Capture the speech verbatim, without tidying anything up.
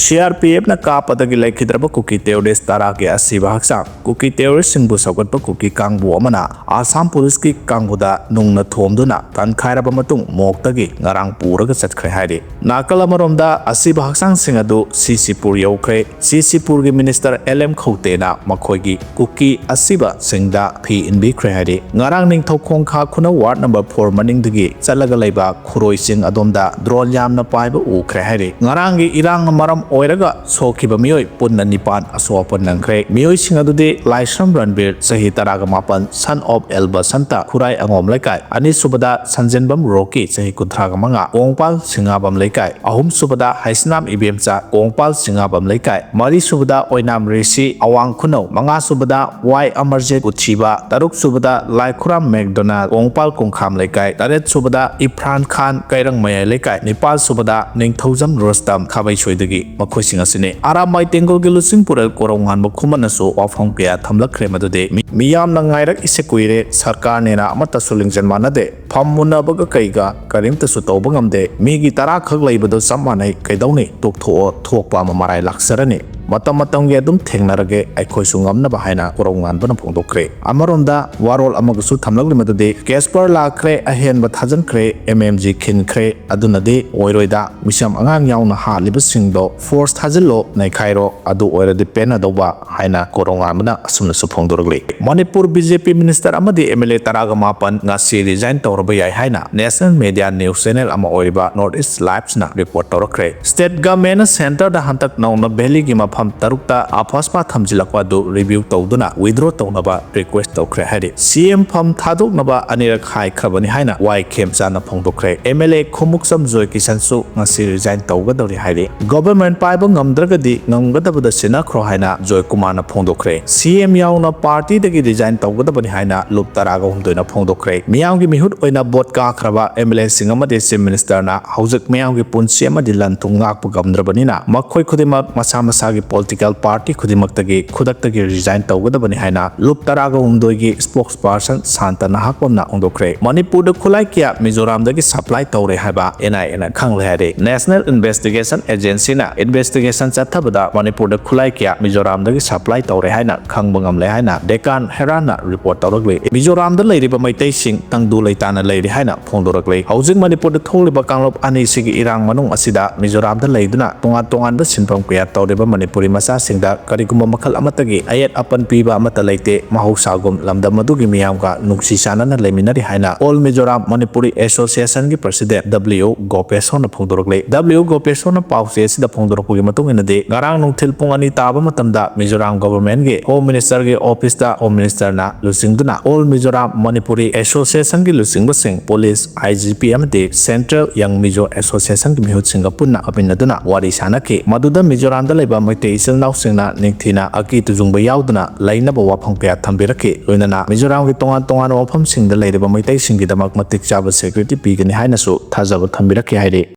C R P ꯑꯦꯐꯅ ꯀꯥꯞꯄꯗꯒꯤ ꯂꯩꯈꯤꯗ꯭ꯔꯕ ꯀꯨꯀꯤ terrorist ꯇꯔꯥꯒꯤ ꯑꯁꯤꯕ ꯍꯛꯆꯥꯡ꯫ ꯀꯨꯀꯤ ꯇꯦꯔꯣꯔꯤꯁꯁꯤꯡꯕꯨ ꯁꯧꯒꯠꯄ ꯀꯨꯀꯤ ꯀꯥꯡꯕꯨ ꯑꯃꯅ ꯑꯁꯥꯝ ꯄꯨꯂꯤꯁꯀꯤ ꯀꯥꯡꯕꯨꯗ ꯅꯨꯡꯅ ꯊꯣꯝꯗꯨꯅ ꯇꯟꯈꯥꯏꯔꯕ ꯃꯇꯨꯡ ꯃꯣꯛꯇꯒꯤ ꯉꯔꯥꯡ ꯄꯨꯔꯒ ꯆꯠꯈ꯭ꯔꯦ ꯍꯥꯏꯔꯤ꯫ ꯅꯥꯀꯜ ꯑꯃꯔꯣꯝꯗ ꯑꯁꯤꯕ ꯍꯛꯆꯥꯡꯁꯤꯡ ꯑꯗꯨ ꯁꯤ ꯁꯤꯄꯨꯔ ꯌꯧꯈ꯭ꯔꯦ꯫ ꯁꯤ ꯁꯤꯄꯨꯔꯒꯤ ꯃꯤꯅꯤꯁꯇꯔ ꯑꯦꯜ ꯑꯦꯝ ꯈꯧꯇꯦꯅ ꯃꯈꯣꯏꯒꯤ ꯀꯨꯀꯤ ꯑꯁꯤꯕꯁꯤꯡꯗ ꯐꯤ ꯏꯟꯕꯤꯈ꯭ꯔꯦ ꯍꯥꯏꯔꯤ꯫ ꯉꯔꯥꯡ ꯅꯤꯡꯊꯧꯈꯣꯡ ꯈꯥ ꯈꯨꯅꯧ ꯋꯥꯔꯗ ꯅꯝꯕꯔ ꯐꯣꯔ ꯃꯅꯤꯡꯗꯒꯤ ꯆꯠꯂꯒ ꯂꯩꯕ ꯈꯨꯔꯣꯏꯁꯤꯡ ꯑꯗꯣꯝꯗ ꯗ꯭ꯔꯣꯟ ꯌꯥꯝꯅ ꯄꯥꯏꯕ ꯎꯈ꯭ꯔꯦ ꯍꯥꯏꯔꯤ꯫ ꯉꯔꯥꯡꯒꯤ ꯏꯔꯥꯡꯅ ꯃꯔꯝ ꯑꯣꯏꯔꯒ ꯁꯣꯛꯈꯤꯕ ꯃꯤꯑꯣꯏ ꯄꯨꯟꯅ ꯅꯤꯄꯥꯟ ꯑꯁꯣꯛ ꯑꯄꯟ ꯅꯪꯈ꯭ꯔꯦ꯫ ꯃꯤꯑꯣꯏꯁꯤꯡ ꯑꯗꯨꯗꯤ ꯂꯥꯏꯁ꯭ꯔꯝ ꯔꯟꯕꯤꯔ, ꯆꯍꯤ ꯇꯔꯥꯒ ꯃꯥꯄꯟ, son of ꯑꯦꯜ ꯕꯁꯟꯇ, ꯈꯨꯔꯥꯏ ꯑꯉꯣꯝ ꯂꯩꯀꯥꯏ, ꯑꯅꯤꯁꯨꯕꯗ ꯁꯟꯖꯦꯟꯕꯝ ꯔꯣꯀꯤ, ꯆꯍꯤ ꯀꯨꯟꯊ꯭ꯔꯥꯒ ꯃꯉꯥ, ꯀꯣꯡꯄꯥꯜ ꯁꯤꯡꯉꯥꯕꯝ ꯂꯩꯀꯥꯏ, ꯑꯍꯨꯝꯁꯨꯕꯗ ꯍꯩꯁꯅꯥꯝ ꯏꯕꯦꯝꯆꯥ, ꯀꯣꯡꯄꯥꯜ ꯁꯤꯡꯉꯥꯕꯝ ꯂꯩꯀꯥꯏ, ꯃꯔꯤꯁꯨꯕꯗ ꯑꯣꯏꯅꯥꯝ ꯔꯤꯁꯤ, ꯑꯋꯥꯡ ꯈꯨꯅꯧ, ꯃꯉꯥꯁꯨꯕꯗ ꯋꯥꯏ ꯑꯃꯔꯖꯤꯠ ꯎꯊꯤꯕ, ꯇꯔꯨꯛꯁꯨꯕꯗ ꯂꯥꯏꯈꯨꯔꯥꯝ ꯃꯦꯛꯗꯣꯅꯥꯜ, ꯀꯣꯡꯄꯥꯜ ꯀꯣꯡꯈꯥꯝ ꯂꯩꯀꯥꯏ, ꯇꯔꯦꯠꯁꯨꯕꯗ ꯏꯐ꯭ꯔꯥꯟ ꯈꯥꯟ, ꯀꯩꯔꯪ ꯃꯌꯥꯏ ꯂꯩꯀꯥꯏ, ꯅꯤꯄꯥꯜꯁꯨꯕꯗ ꯅꯤꯡꯊꯧꯖꯝ ꯔꯨꯁꯇꯝ, ꯈꯥꯕꯩꯁꯣꯏꯗꯒꯤ꯫ ꯃꯈꯣꯏꯁꯤꯡ ꯑꯁꯤꯅꯤ꯫ ꯑꯔꯥꯝꯕꯥꯏ ꯇꯦꯡꯒꯣꯜꯒꯤ ꯂꯨꯆꯤꯡꯄꯨꯔꯦꯜ ꯀꯣꯔꯧꯉꯥꯟꯕ ꯈꯨꯃꯟꯅꯁꯨ ꯋꯥꯐꯝ ꯀꯌꯥ ꯊꯝꯂꯛꯈ꯭ꯔꯦ, ꯃꯗꯨꯗꯤ ꯃꯤ-, ꯃꯤꯌꯥꯝꯅ ꯉꯥꯏꯔꯛꯏꯁꯦ ꯀꯨꯏꯔꯦ, ꯁꯔꯀꯥꯔꯅꯦꯅ ꯑꯃꯠꯇꯁꯨ ꯂꯤꯡꯖꯦꯜ ꯃꯥꯟꯅꯗꯦ, ꯐꯝ ꯃꯨꯟꯅꯕꯒ ꯀꯩꯒ ꯀꯔꯤꯝꯇꯁꯨ ꯇꯧꯕ ꯉꯝꯗꯦ, ꯃꯤꯒꯤ ꯇꯔꯥꯈꯛ ꯂꯩꯕꯗꯣ ꯆꯞ ꯃꯥꯟꯅꯩ, ꯀꯩꯗꯧꯅꯤ? ꯇꯣꯛꯊꯣꯛꯑꯣ, ꯊꯣꯛꯄ ꯑꯃ ꯃꯔꯥꯏ ꯂꯥꯛꯆꯔꯅꯤ, ꯃꯇꯝ ꯃꯇꯝꯒꯤ ꯑꯗꯨꯝ ꯊꯦꯡꯅꯔꯒꯦ, ꯑꯩꯈꯣꯏꯁꯨ ꯉꯝꯅꯕ ꯍꯥꯏꯅ ꯀꯣꯔꯧꯉꯥꯟꯕꯅ ꯐꯣꯡꯗꯣꯛꯈ꯭ꯔꯦ꯫ ꯑꯃꯔꯣꯝꯗ ꯋꯥꯔꯣꯜ ꯑꯃꯒꯁꯨ ꯊꯝꯂꯛꯂꯤ, ꯃꯗꯨꯗꯤ ꯀꯦꯁꯄꯔ ꯂꯥꯛꯈ꯭ꯔꯦ, ꯑꯍꯦꯟꯕ ꯊꯥꯖꯤꯟꯈ꯭ꯔꯦ, ꯑꯦꯝ ꯑꯦꯝ ꯖꯤ ꯈꯤꯟꯈ꯭ꯔꯦ, ꯑꯗꯨꯅꯗꯤ ꯑꯣꯏꯔꯣꯏꯗ, ꯃꯤꯆꯝ ꯑꯉꯥꯡ ꯌꯥꯎꯅ ꯍꯥꯠꯂꯤꯕꯁꯤꯡꯗꯣ ꯐꯣꯔꯁ ꯊꯥꯖꯤꯜꯂꯣ, ꯅꯩꯈꯥꯏꯔꯣ, ꯑꯗꯨ ꯑꯣꯏꯔꯗꯤ ꯄꯦꯟꯅꯗꯧꯕ ꯍꯥꯏꯅ ꯀꯣꯔꯧꯉꯥꯟꯕꯅ ꯑꯁꯨꯝꯅꯁꯨ ꯐꯣꯡꯗꯣꯔꯛꯂꯤ꯫ ꯃꯅꯤꯄꯨꯔ ꯕꯤ ꯖꯦ ꯄꯤ ꯃꯤꯅꯤꯁꯇꯔ ꯑꯃꯗꯤ ꯑꯦꯝ ꯑꯦꯜ ꯑꯦ ꯇꯔꯥꯒ ꯃꯥꯄꯟ ꯉꯁꯤ ꯔꯤꯖꯥꯏꯟ ꯇꯧꯔꯕ ꯌꯥꯏ ꯍꯥꯏꯅ ꯅꯦꯁꯅꯦꯜ ꯃꯦꯗꯤꯌꯥ ꯅ꯭ꯌꯨꯁ ꯆꯦꯅꯦꯜ ꯑꯃ ꯑꯣꯏꯔꯤꯕ ꯅꯣꯔꯠ ꯏꯁ ꯂꯥꯏꯚꯁꯅ ꯔꯤꯄꯣꯔꯠ ꯇꯧꯔꯛꯈ꯭ꯔꯦ꯫ ꯁ꯭ꯇꯦꯠ ꯒꯚꯔꯟꯃꯦꯟꯠꯅ ꯁꯦꯟꯇꯔꯗ ꯍꯟꯗꯛ ꯅꯧꯅ ꯚꯦꯂꯤꯒꯤ ꯃꯐꯝ ꯇꯔꯨꯛꯇ ꯑꯐꯣꯁꯄꯥ ꯊꯝꯖꯤꯜꯂꯛꯄ ꯑꯗꯨ ꯔꯤꯚ꯭ꯌꯨ ꯇꯧꯗꯨꯅ ꯋꯤꯗ꯭ꯔꯣ ꯇꯧꯅꯕ ꯔꯤꯀ꯭ꯋꯦꯁ ꯇꯧꯈ꯭ꯔꯦ ꯍꯥꯏꯔꯤ꯫ ꯁꯤ ꯑꯦꯝ ꯐꯝ ꯊꯥꯗꯣꯛꯅꯕ ꯑꯅꯤꯔꯛ ꯍꯥꯏꯈ꯭ꯔꯕꯅꯤ ꯍꯥꯏꯅ ꯋꯥꯏ ꯈꯦꯝꯆꯥꯅ ꯐꯣꯡꯗꯣꯛꯈ꯭ꯔꯦ꯫ ꯑꯦꯝ ꯑꯦꯜ ꯑꯦ ꯈꯣꯡꯎꯞꯆꯝ ꯖꯣꯏ ꯀꯤꯁꯟꯁꯨ ꯉꯁꯤ ꯔꯤꯖꯥꯏꯟ ꯇꯧꯒꯗꯧꯔꯤ ꯍꯥꯏꯔꯤ꯫ ꯒꯣꯚꯔꯟꯃꯦꯟꯠ ꯄꯥꯏꯕ ꯉꯝꯗ꯭ꯔꯒꯗꯤ ꯉꯝꯒꯗꯕꯗ ꯁꯤꯟꯅꯈ꯭ꯔꯣ ꯍꯥꯏꯅ ꯖꯣꯏ ꯀꯨꯃꯥꯔꯅ ꯐꯣꯡꯗꯣꯛꯈ꯭ꯔꯦ꯫ ꯁꯤ ꯑꯦꯝ ꯌꯥꯎꯅ ꯄꯥꯔꯇꯤꯗꯒꯤ ꯔꯤꯖꯥꯏꯟ ꯇꯧꯒꯗꯕꯅꯤ ꯍꯥꯏꯅ ꯂꯨꯞ ꯇꯔꯥꯒ ꯍꯨꯝꯗꯣꯏꯅ ꯐꯣꯡꯗꯣꯛꯈ꯭ꯔꯦ꯫ ꯃꯤꯌꯥꯝꯒꯤ ꯃꯤꯍꯨꯠ ꯑꯣꯏꯅ ꯚꯣꯠ ꯀꯥꯈ꯭ꯔꯕ ꯑꯦꯝ ꯑꯦꯜ ꯑꯦꯁꯤꯡ ꯑꯃꯗꯤ ꯆꯤꯐ ꯃꯤꯅꯤꯁꯇꯔꯅ ꯍꯧꯖꯤꯛ ꯃꯤꯌꯥꯝꯒꯤ ꯄꯨꯟꯁꯤ ꯑꯃꯗꯤ ꯂꯟ ꯊꯨꯝ ꯉꯥꯛꯄ ꯉꯝꯗ꯭ꯔꯕꯅꯤꯅ ꯃꯈꯣꯏ ꯈꯨꯗꯤꯡꯃꯛ ꯃꯁꯥ ꯃꯁꯥꯒꯤ ꯄꯣꯂꯤꯇꯤꯀꯦꯜ ꯄꯥꯔꯇꯤ ꯈꯨꯗꯤꯡꯃꯛꯇꯒꯤ ꯈꯨꯗꯛꯇꯒꯤ ꯔꯤꯖꯥꯏꯟ ꯇꯧꯒꯗꯕꯅꯤ ꯍꯥꯏꯅ ꯂꯨꯞ ꯇꯔꯥꯒ ꯍꯨꯝꯗꯣꯏꯒꯤ ꯁ꯭ꯄꯣꯛꯁ ꯄꯥꯔꯁꯟ ꯁꯥꯟꯇ ꯅꯍꯥꯛꯄꯝꯅ ꯐꯣꯡꯗꯣꯛꯈ꯭ꯔꯦ꯫ ꯃꯅꯤꯄꯨꯔꯗ ꯈꯨꯠꯂꯥꯏ ꯀꯌꯥ ꯃꯤꯖꯣꯔꯥꯝꯗꯒꯤ ꯁꯄ꯭ꯂꯥꯏ ꯇꯧꯔꯦ ꯍꯥꯏꯕ ꯑꯦꯟ ꯑꯥꯏ ꯑꯦꯅ ꯈꯪꯂꯦ ꯍꯥꯏꯔꯦ꯫ ꯅꯦꯁꯅꯦꯜ ꯏꯟꯚꯦꯁꯇꯤꯒꯦꯁꯟ ꯑꯦꯖꯦꯟꯁꯤꯅ ꯏꯟꯚꯦꯁꯇꯤꯒꯦꯁꯟ ꯆꯠꯊꯕꯗ ꯃꯅꯤꯄꯨꯔꯗ ꯈꯨꯠꯂꯥꯏ ꯀꯌꯥ ꯃꯤꯖꯣꯔꯥꯝꯗꯒꯤ ꯁꯄ꯭ꯂꯥꯏ ꯇꯧꯔꯦ ꯍꯥꯏꯅ ꯈꯪꯕ ꯉꯝꯂꯦ ꯍꯥꯏꯅ ꯗꯦꯀꯥꯟ ꯍꯦꯔꯥꯟꯅ ꯔꯤꯄꯣꯔꯠ ꯇꯧꯔꯛꯂꯤ꯫ ꯃꯤꯖꯣꯔꯥꯝꯗ ꯂꯩꯔꯤꯕ ꯃꯩꯇꯩꯁꯤꯡ ꯇꯪꯗꯨ ꯂꯩꯇꯥꯅ ꯂꯩꯔꯤ ꯍꯥꯏꯅ ꯐꯣꯡꯗꯣꯔꯛꯂꯤ꯫ ꯍꯧꯖꯤꯛ ꯃꯅꯤꯄꯨꯔꯗ ꯊꯣꯛꯂꯤꯕ ꯀꯥꯡꯂꯨꯞ ꯑꯅꯤꯁꯤꯒꯤ ꯏꯔꯥꯡ ꯃꯅꯨꯡ ꯑꯁꯤꯗ ꯃꯤꯖꯣꯔꯥꯝꯗ ꯂꯩꯗꯨꯅ ꯇꯣꯉꯥꯟ ꯇꯣꯉꯥꯟꯕ ꯁꯤꯟꯐꯝ ꯀꯌꯥ ꯇꯧꯔꯤꯕ ꯃꯅꯤꯄꯨꯔꯤ ꯃꯆꯥꯁꯤꯡꯗ ꯀꯔꯤꯒꯨꯝꯕ ꯃꯈꯜ ꯑꯃꯠꯇꯒꯤ ꯑꯌꯦꯠ ꯑꯄꯟ ꯄꯤꯕ ꯑꯃꯠꯇ ꯂꯩꯇꯦ꯫ ꯃꯍꯧꯁꯥꯒꯨꯝ ꯂꯝꯗꯝ ꯑꯗꯨꯒꯤ ꯃꯤꯌꯥꯝꯒ ꯅꯨꯡꯁꯤ ꯆꯥꯟꯅꯅ ꯂꯩꯃꯤꯟꯅꯔꯤ ꯍꯥꯏꯅ ꯑꯣꯜ ꯃꯤꯖꯣꯔꯥꯝ ꯃꯅꯤꯄꯨꯔꯤ ꯑꯦꯁꯣꯁꯤꯌꯦꯁꯟꯒꯤ ꯄ꯭ꯔꯁꯤꯗꯦꯟ ꯗꯕ꯭ꯂꯤꯎ ꯒꯣꯄꯦꯁꯣꯔꯅ ꯐꯣꯡꯗꯣꯔꯛꯂꯤ꯫ ꯗꯕ꯭ꯂꯤꯎ ꯒꯣꯄꯦꯁꯣꯔꯅ ꯄꯥꯎꯆꯦ ꯑꯁꯤꯗ ꯐꯣꯡꯗꯣꯔꯛꯄꯒꯤ ꯃꯇꯨꯡ ꯏꯟꯅꯗꯤ, ꯉꯔꯥꯡ ꯅꯨꯡꯊꯤꯜ ꯄꯨꯡ ꯑꯅꯤ ꯇꯥꯕ ꯃꯇꯝꯗ ꯃꯤꯖꯣꯔꯥꯝ ꯒꯣꯚꯔꯟꯃꯦꯟꯠꯀꯤ ꯍꯣꯝ ꯃꯤꯅꯤꯁꯇꯔꯒꯤ ꯑꯣꯐꯤꯁꯇ ꯍꯣꯝ ꯃꯤꯅꯤꯁꯇꯔꯅ ꯂꯨꯆꯤꯡꯗꯨꯅ ꯑꯣꯜ ꯃꯤꯖꯣꯔꯥꯝ ꯃꯅꯤꯄꯨꯔꯤ ꯑꯦꯁꯣꯁꯤꯌꯦꯁꯟꯒꯤ ꯂꯨꯆꯤꯡꯕꯁꯤꯡ, ꯄꯨꯂꯤꯁ, ꯑꯥꯏ ꯖꯤ ꯄꯤ ꯑꯃꯗꯤ ꯁꯦꯟꯇ꯭ꯔꯦꯜ ꯌꯪ ꯃꯤꯖꯣ ꯑꯦꯁꯣꯁꯤꯌꯦꯁꯟꯒꯤ ꯃꯤꯍꯨꯠꯁꯤꯡꯒ ꯄꯨꯟꯅ ꯐꯝꯃꯤꯟꯅꯗꯨꯅ ꯋꯥꯔꯤ ꯁꯥꯅꯈꯤ꯫ ꯃꯗꯨꯗ ꯃꯤꯖꯣꯔꯥꯝꯗ ꯂꯩꯕ ꯃꯩꯇꯩ ꯏꯆꯤꯜ ꯏꯅꯥꯎꯁꯤꯡꯅ ꯅꯤꯡꯊꯤꯅ ꯑꯀꯤ ꯇꯨꯖꯨꯡꯕ ꯌꯥꯎꯗꯅ ꯂꯩꯅꯕ ꯋꯥꯐꯝ ꯀꯌꯥ ꯊꯝꯕꯤꯔꯛꯈꯤ꯫ ꯂꯣꯏꯅꯅ ꯃꯤꯖꯣꯔꯥꯝꯒꯤ ꯇꯣꯉꯥꯟ ꯇꯣꯉꯥꯟꯕ ꯃꯐꯝꯁꯤꯡꯗ ꯂꯩꯔꯤꯕ ꯃꯩꯇꯩꯁꯤꯡꯒꯤꯗꯃꯛ ꯃꯇꯤꯛ ꯆꯥꯕ ꯁꯦꯀ꯭ꯌꯨꯔꯤꯇꯤ ꯄꯤꯒꯅꯤ ꯍꯥꯏꯅꯁꯨ ꯊꯥꯖꯕ ꯊꯝꯕꯤꯔꯛꯈꯤ ꯍꯥꯏꯔꯤ꯫